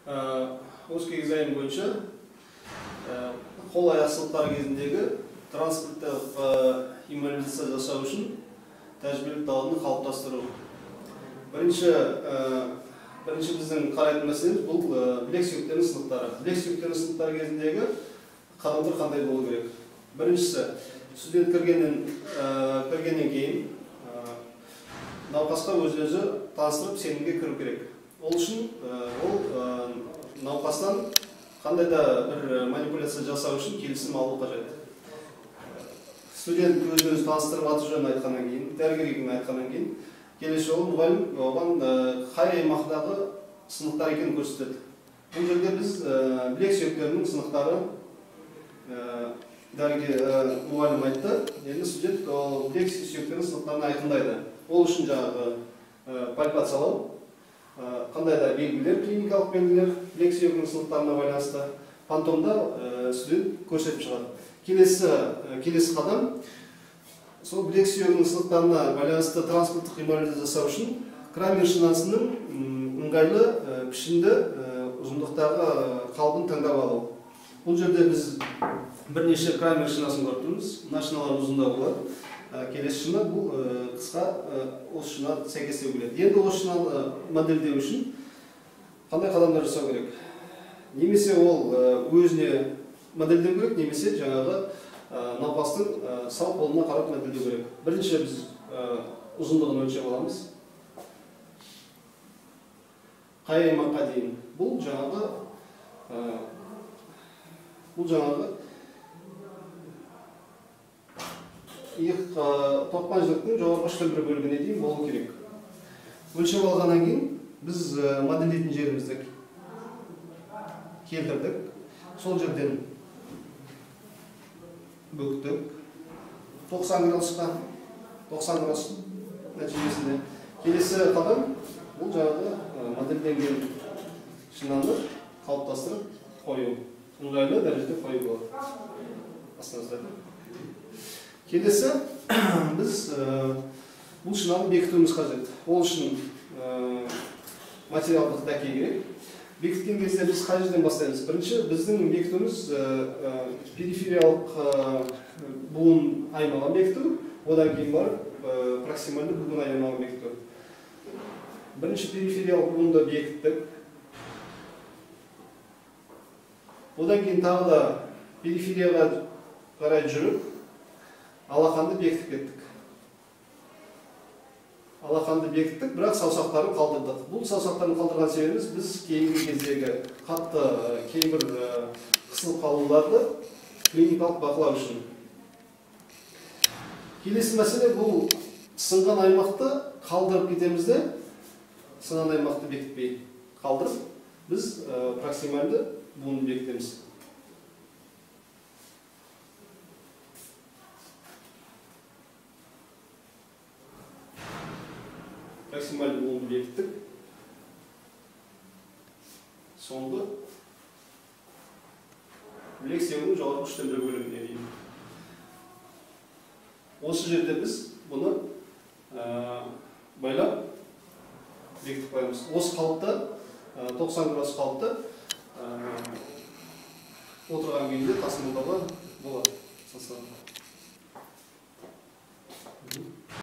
ОСКЭ экзамен бойынша қол аяқ сынықтары кезіндегі транспорттық иммобилизация жасау үшін тәжірибелік дағдыны қалыптастыру. Бірінші біздің қарайтын мәселеміз бұл білек сүйектерінің сынықтары. Білек сүйектерінің сынықтары кезіндегі қадамдар қандай болу керек? Біріншісі, студент кіргеннен кейін науқасқа өз-өзі таныстырып сенімге кіру керек. Ол үшін ол науқастан қандай да бір манипуляция жасау үшін келісім алу қажет. Студент өзін-өзі таныстырып аты жөнін айтқаннан кейін, дәрігер екенін айтқаннан кейін, келесі жолы мұғалім оған қай аймақтағы сынықтар екенін көрсетеді. Бұл жерде біз білек сүйектерінің сынықтары дәрігер мұғалім айтты. Енді студент ол білек сүйектерінің сынықтарын айқындайды. Ол үшін жаңағы пальпациялау, қандай да белгілер, клиникалық белгілер білек сүйегінің сынықтарына байланысты фантомда студент көрсетіп шығады. Келесі қадам сол білек сүйегінің сынықтарына байланысты транспорттық иммобилизация жасау үшін Крамер шинасының ыңғайлы пішінді ұзындықтағы қалпын таңдап алу. Бұл жерде біз бірнеше Крамер шинасын көріп тұрмыз. Мына шиналар ұзындау болады. Келесі шина бұл қысқа, осы шина сәйкестеу келеді. Енді осы шинаны модельдеу үшін қандай қадамдар жасау керек? Немесе ол өзіне модельдеу керек, немесе жаңағы науқастың сау қолына қарап модельдеу керек. Бірінші біз ұзындығын өлшеп аламыз. Қай аймаққа дейін? Бұл жаңағы иық тоқпан жіліктің жоғарғы үштен бір бөлігіне дейін болу керек. Өлшеп алғаннан кейін біз модельдейтін жерімізді келтірдік. Сол жерден бүктік 90 градусқа, 90 градус нәтижесінде. Келесі қадам бұл жаңағы модельденген шинаны қалыптастырып қою. Ыңғайлы дәрежеде қою болады. Астыңызда. Келесі біз бұл шинаны бекітуіміз қажет. Ол үшін материалдық дәке керек. Бекіткен кезде біз қай жерден бастаймыз? Бірінші біздің бекітуіміз перифериялық буын аймағын бекіту, одан кейін барып проксимальды буын аймағын бекіту. Бірінші перифериялық буынды бекіттік. Одан кейін тағы да периферияға қарай жүріп алақанды бекітіп кеттік. Алақанды бекіттік, бірақ саусақтарын қалдырдық. Бұл саусақтарын қалдырған себебіміз біз кейінгі кездегі қатты кейбір қысылып қалуларды клиникалық бақылау үшін. Келесі мәселе бұл сынған аймақты қалдырып кетеміз де, сынған аймақты бекітпей қалдырып, біз проксимальды буынды бекітеміз. Проксимальды буынды бекіттік. Соңғы білек сүйегінің жоғарғы үштен бір бөлігіне дейін. Осы жерде біз бұны байлап бекітіп қоямыз. Осы қалыпта 90 градус қалыпта отырған күйінде тасымалдауға болады.